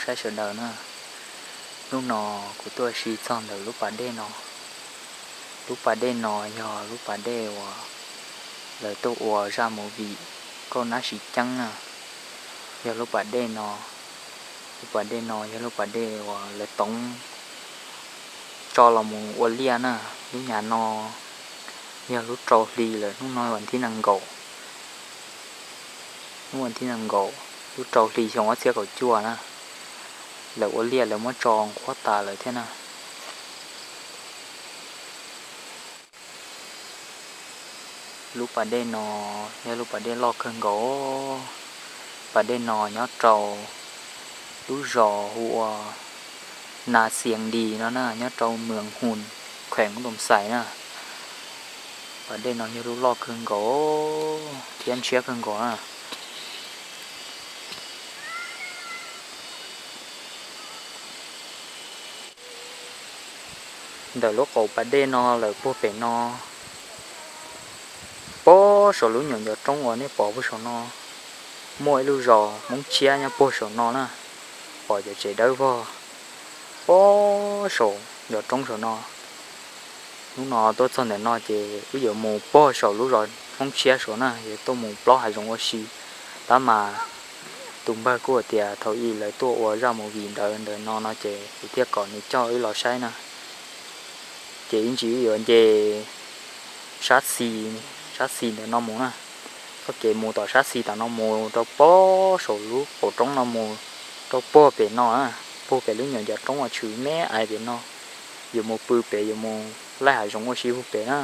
Saib sawv daws na, hnub no kuv tuaj ua si txog ntawm lub pas dej no. Lub pas dej no yog lub pas dej uas lawv tuaj ua zaj movie Kauj Nab Siv Ceeb na. Yog lub pas dej no, lub pas dej no yog lub pas dej uas lawv toov tso los mus ua liaj na. Lub nyam no yog lub rau hli lawm, hnub no vas thib nees nkaum, hnub vas thib nees nkaum lub rau hli xyoo ob txhiab kaum cuaj na. Lawv ua liaj lawv muab tso nqhuab tas lawm thiab na. Lub pas dej no yog lub pas dej loj kawg nkaus. Pas dej no nyob rau lub zos hu ua Nas Xias Dis no na, nyob rau Moos Hum, kheem Doos Xais na. Pas dej no yog lub loj kawg nkaus thiab ntshiab kawg nkaus na. Ntawm lub qaum pas dej no lawm puag pem no, puag saum lub nyuam ncov roob uas nej pom puag saum no, muaj ib lub zos Hmoob Tshiab nyob puag saum no na. Pom cov tsev dawb vog puag saum ncov roob saum no. Hnub no tuaj txog ntawm no ces wb yuav mus puag saum lub zos Hmoob Tshiab saud na, yuav tuaj mus plob hav zoov ua si. Tab mas tus npawg kuj hais tias thaum ub lawv tuaj ua zaj movie ntawd ntawm no no ces kuv thiaj kom nws coj wb los saib na. Ces ib ntsis wb yuav nce sab xis, sab xis ntawm no mus na. Txoj kev mus tom sab xis tom no mus rau puag saum lub qaum roob no mus rau puag pem no, puag pem lub nyuam ncov roob uas tshwm me ais pem no. Yuav mus pw pem, yuav mus laij hav zoov ua si puag pem na.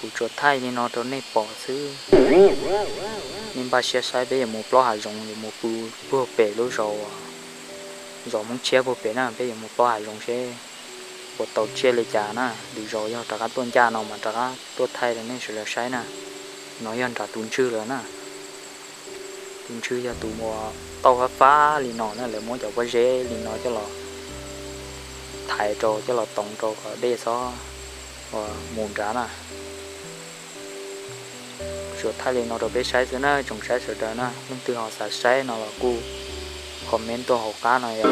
Kuv tsuas thaij li no rau nej pom xwb. Nej npaj siab saib, peb yuav mus plob hav zoov, yuav mus pw puag pem lub zos, zos Hmoob Tshiab puag pem na, peb yuav mus plob hav zoov seb puas tau tsiaj li cas na. Lwm zaus yog rov qab tuaj ncaj no mas rov qab tuaj thaij rau nej sawv daws saib na. No yog nram tus ntswg lawm na. Tus ntswg yog tus uas tauj fab fab li no na, lawv muab cov pob zeb li no coj los thaiv rau, coj los toov rau kom dej txhob mus nrad na. Tsuas thaij li no rau peb saib xwb na, tsoom saib sawv daws na, leej twg ho xav saib no los kuj comment tuaj hauv qab no yom,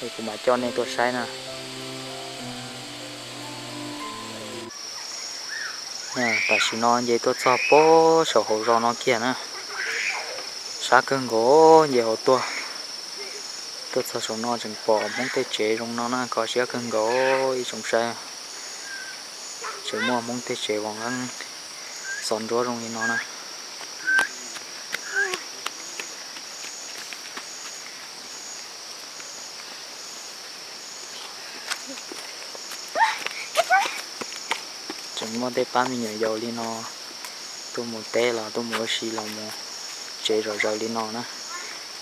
es kuv mam coj nej tuaj saib na. Tam sim no nce tuaj txog puag saum hauv zos no kiag na, sab kawg nkaus nce hauv tuaj. Tuaj txog saum no tseem pom Hmoob tej tsev zoo no na, kho siab kawg nkaus ib tsoom saib. Tseem muaj Hmoob tej tsev vos nqeeb xov ntsuab zoo li no na. Tseem muaj tej pab me nyuam yaus li no tuaj mus teb los tuaj mus ua si los mus tsev zom zaws li no na.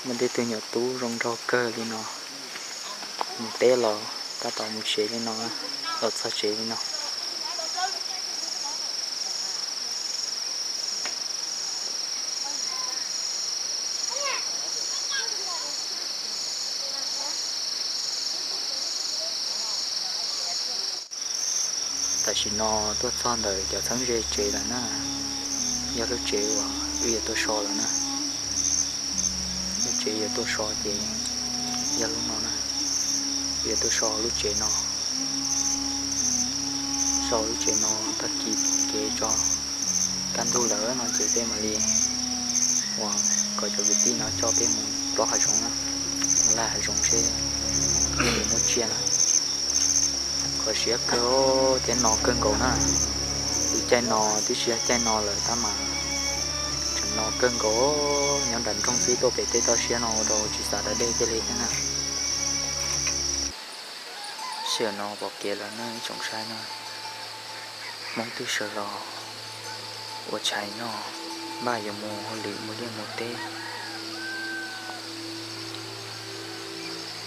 Muaj tej tug nyuam tub zoo nraug kawg li no mus teb los tab tom mus tsev li no, los txog tsev li no. Tam sim no tuaj txog ntawm cov txheeb ze tsev lawm na, yog lub tsev uas wb yuav tuaj so lawm na. Lub tsev yuav tuaj so ces yog lub no na, wb yuav tuaj so lub tsev no. So lub tsev no tag kis pom kev tso, kaj ntug lawm no ces peb mam li uas kom cov kwv tij no coj peb mus plob hav zoov na, mus laij hav zoov seb puas muaj tsiaj na. Kho siab kawg thiab no kawg nkaus na. Lub caij no twb tsis yog caij no lawm tab mas tseem no kawg nkaus, nyob nram nroog xwb tuaj pem tej toj siab no ua rau tsis xav da dej kiag li thiab na. Sij hawm no pom kev lawm nej tsoom saib na, Hmoob twb sawv los ua tshais noj, npaj yuav mus hauj lwm mus liaj mus teb.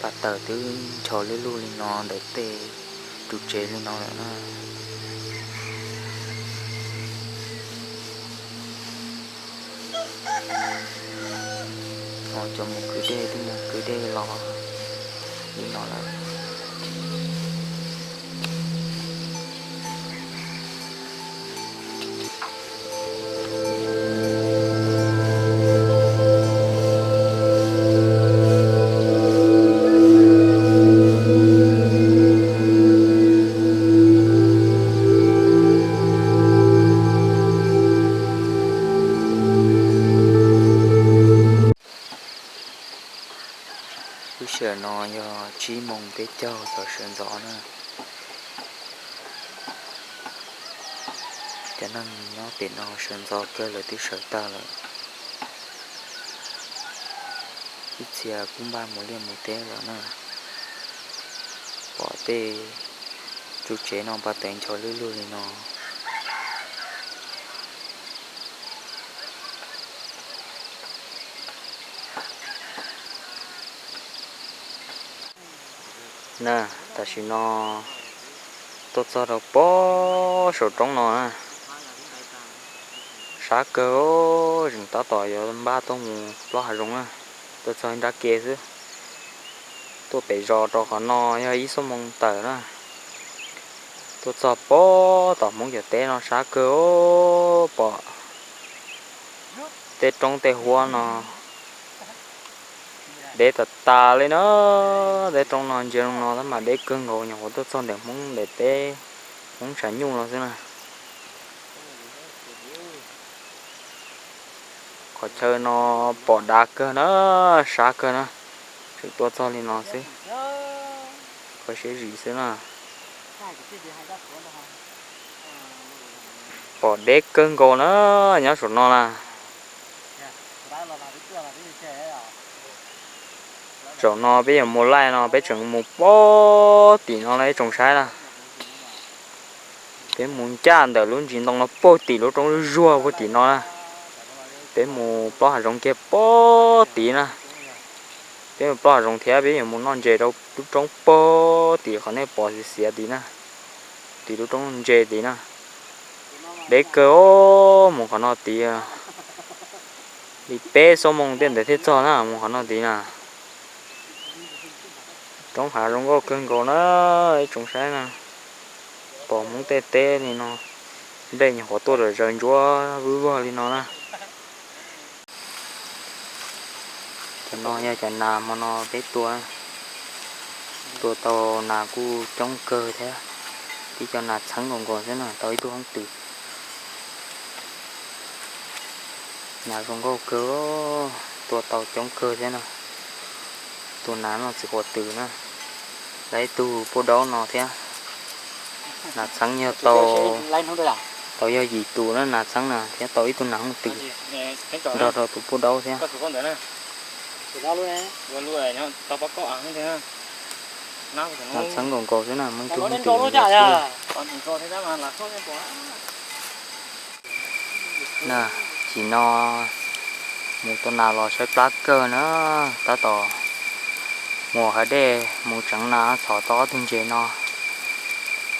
Paj tawm twb ncho lwj lug li no ntawm tej tus tsev li no lawm na. Ho cov mus kwv dej twb mus kwv dej los li no lawm. Lub sij hawm no yog tsib moos peb caug thaum sawv ntxov na. Cov neeg nyob pem no sawv ntxov kawg lawv twb sawv tag lawm. Ib txhia kuj npaj mus liaj mus teb lawm na. Pom tej tsuj tsev no pa teev ncho lwj lug li no. Na, tam sim no tuaj txog rau pob saum roob no na. Sab kawg, tseem tab tom yuav npaj tuaj mus plob hav zoov na. Tuaj txog nrab ke xwb. Tuaj pem zos rau qhov no yog ib xuab moos tawm na. Tuaj txog pob tom Hmoob cov teb no sab kawg, pom tej roob tej huab no deb tas tas li na. Tej roob no ntsia no tab mas deb kawg nkaus, nyuam qhuav tuaj txog ntawm Hmoob ntawm teb Hmoob tshav nyuj no xwb na. Qhov chaw no pom dav kawg na, sab kawg na, tseem tuaj txog li no xwb. Kho siab zim xwb na. Pom deb kawg nkaus na, nyob saum no na. Zaum no peb yuav mus laij no peb tseem mus pob tim no na ib tsoom saib na. Peb mus ncaj ntawm lub ntsis ntoo no pob tim lub roob zuag puag tim no na. Peb mus plob hav zoov kiag pob tid na. Peb mus plob hav zoov thiab peb yuav mus noj ntses rau lub roob pob tid qhov nej pom xiav xiav tid na. Tim lub roob ntse tid na. Deb kawg, mus qhov no tid li peb xuab moos tej ntawd thiaj txog na, mus qhov no tid na. Roob hav zoo nkauj kawg nkaus na, ib tsoom saib na. Pom Hmoob tej teb li no, nplej nyuam qhuav tuaj zom zaws ntsuab vwj vog li no na. Cov no yog cov nas hmo no peb tua, tua tau nas kuj coob kawg thiab. Tib cov nas txheeb nkaus nkaus xwb na, tau ib tug hoob twm. Nas zoo nkauj kawg, tua tau coob kawg thiab na. Tus nas no txiv quav twm na, lawv ib tug pub daub no thiab. Nas txheeb yog tau, tau yog yim tus na nas txheeb na thiab tau ib tug nas hoob twm nrog rau tus pub daub thiab. Nas txheeb nkaus nkaus xwb na, muaj ib tug hoob twm nkaus xwb. Na, chim no mus tua nas los tshaib plab kawg na, tab tom mus hav dej mus tseev nas txhom tau ob tug ntses no.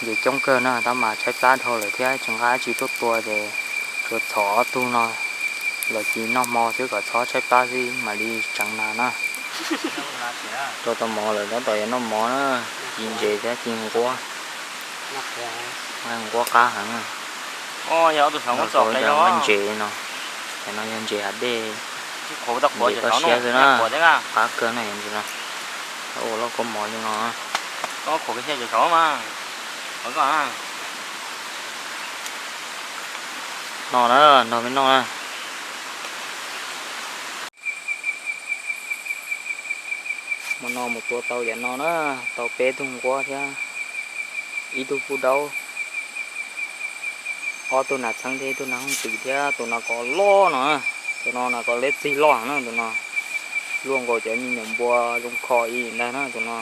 Ntses coob kawg na, tab mas tshaib plab dhau lawm thiab tsis nqa dab tsi tuaj tua ces tsuas txhom ob tug no los sis noj hmo xwb kom txhob tshaib plab xwb mam li tseev nas na. Tua tau mov lawm tab tom yuav noj mov na, ci ntses thiab ci nquab. Nquab qab heev. Ntses no, cov no yog ntses hav dej, ntses toj siab xwb na, qab kawg na ntses no. Ua loj kua mov li no. Noj na, nrog peb noj na. Hmo no mus tua tau cov no na, tau peb tug nquab thiab ib tug pub daub, ob tug nas txheeb thiab ib tug nas hooj twm thiab tus nas kos loj no. Tus no nas kos liab txig loj na, tus no luaj nkaus cov me nyuam npua zoo kho ib ntag na tus no.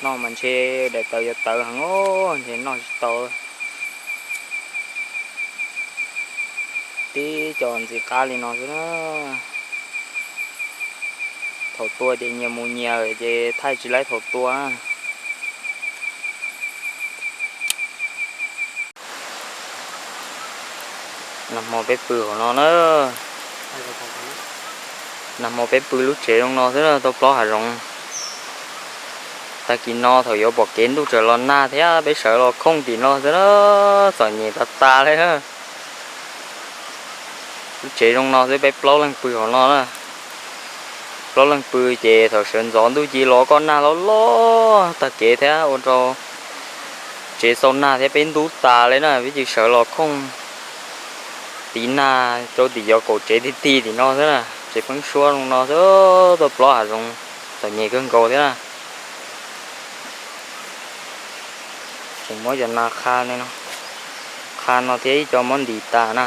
Noj mas ntshe daim tawv yuav tawv heev, ntshe noj tsis tau. Tib co ntxim qab li no xwb na. Thaum tua ces nyias mus nyias lawm ces thaij tsis laib thaum tua. Nag hmo peb pw hauv no na, Nag hmo peb pw lub tsev zoo no xwb na, tau plob hav zoov. Tag kis no thaum yuav pom kev ntuj tsaws los nag thiab peb sawv los khooj tim no xwb na, txom nyem tas tas li na. Lub tsev zoo no xwb peb plaub leeg pw hauv no na. Plaub leeg pw ces thaum sawv ntxov ntuj ci los koj nag loj loj tag kev thiab ua rau tsev xau nag thiab peb ntub tas li na, peb cia sawv los khooj tiv nag rau tim yuav kaum tsev ti ti tim no xwb na. Tsev pheeb suab zoo no xwb, tau plob hav zoov, txom nyem kawg nkaus thiab na. Tseem muab cov nas qha li no, qha no thiab ib co muab ntis tas na.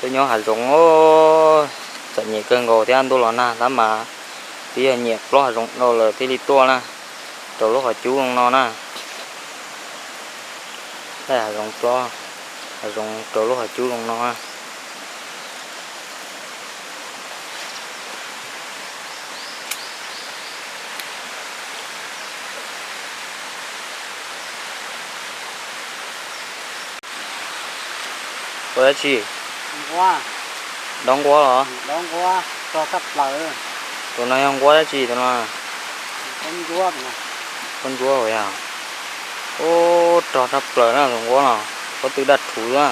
Twb nyob hav zoov, txom nyem kawg nkaus thiab, ntuj los nag tab mas twb yog nyiam plob hav zoov dhau lawm thiaj li tuaj na, rau lub qhov cub zoo no na. Hav zoov plob, hav zoov rau lub qhov cub zoo no na. Nquab dab tsi? Dob nquab los? Tus no yog nquab dab tsi tus no? Nquab ntsuab yog. Ub, rog tshaj plaws na tus nquab no. Pob tw daj rhuv na.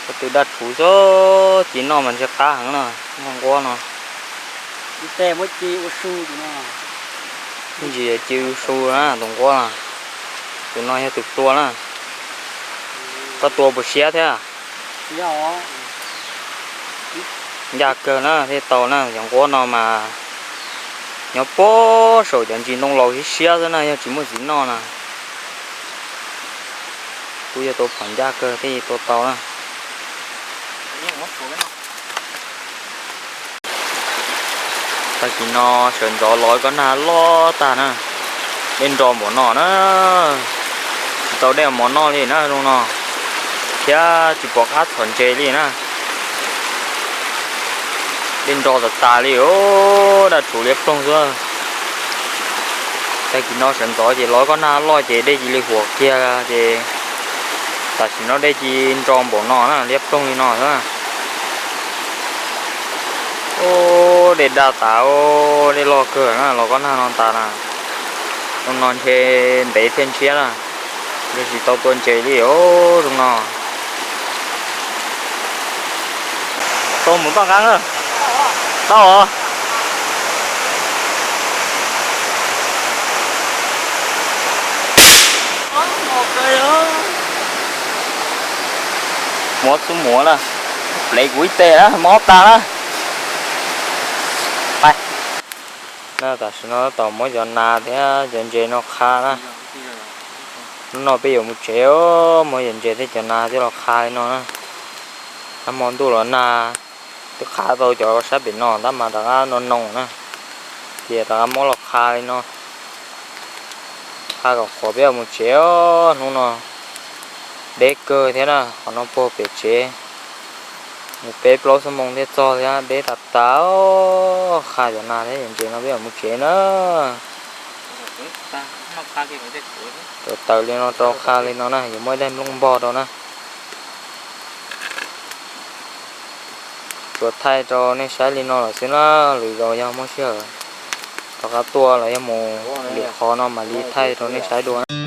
Pob tw daj rhuv xwb, ci noj mas ntshe qab heev na, noj nquab no. Ib teg muab ci ua su no. Ib ntsis ci ua su na tus nquab no. Tus no yog tus tua na. Koj tua puas siab thiab? Ncaj kawg na thiaj tau na, cov nquab no mas nyob puag saum cov ntsis ntoo laus siab siab xwb na, yog tsis muaj txiv noj na. Kuj yog tau phom ncaj kawg thiaj tua tau na. Tag kis no sawv ntxov los koj nag loj tag na, dej nro npaum no na, tsis tau dej mov noj li na zoo no, thiab tsis pom qab txhom ntses li na. Dej nro tas tas li os, daj rhuv liab ploog xwb. Tag kis no sawv ntxov ces los koj nag loj ces dej cia li huam kiag ces tam sim no dej cia nro npaum no na, liab ploog li no xwb. Ub, dej daj tas, dej loj kawg na, los koj nag no tas na. Zoo no ntshe ntev thiaj ntshiab na, ntshe tsis tau tua ntses li os zoo no. Tau mus toj nqab na. Tau os. Muab xub muab na, plev kuv ib teg na, mob tag na. Tam sim no tab tom muab cov nas thiab cov ntses no qha na. Hnub no peb yuav mus tsev, muab cov ntses thiab cov nas coj los qha li no na. Nag hmo ntuj los nag, twb qha tau cov sab pem no tab mas rov qab no noo na, ces rov qab muab los qha li no. Qha kom qhuav peb yuav mus tsev, hnub no deb kawg thiab na, qhov no puag pem tsev, mus peb plaub xuab moos thiaj txog thiab, deb tas tas. Qha cov nas thiab cov ntses no peb yuav mus tsev na. Rau taws li no rau qha li no na, yuav muab ib daim nplooj npog rau na. Tsuas thaij rau nej saib li no lawm xwb na, lwm zaus yog muaj sij hawm rov qab tuaj los yog mus lwm qhov no mam li thaij rau nej saib dua na.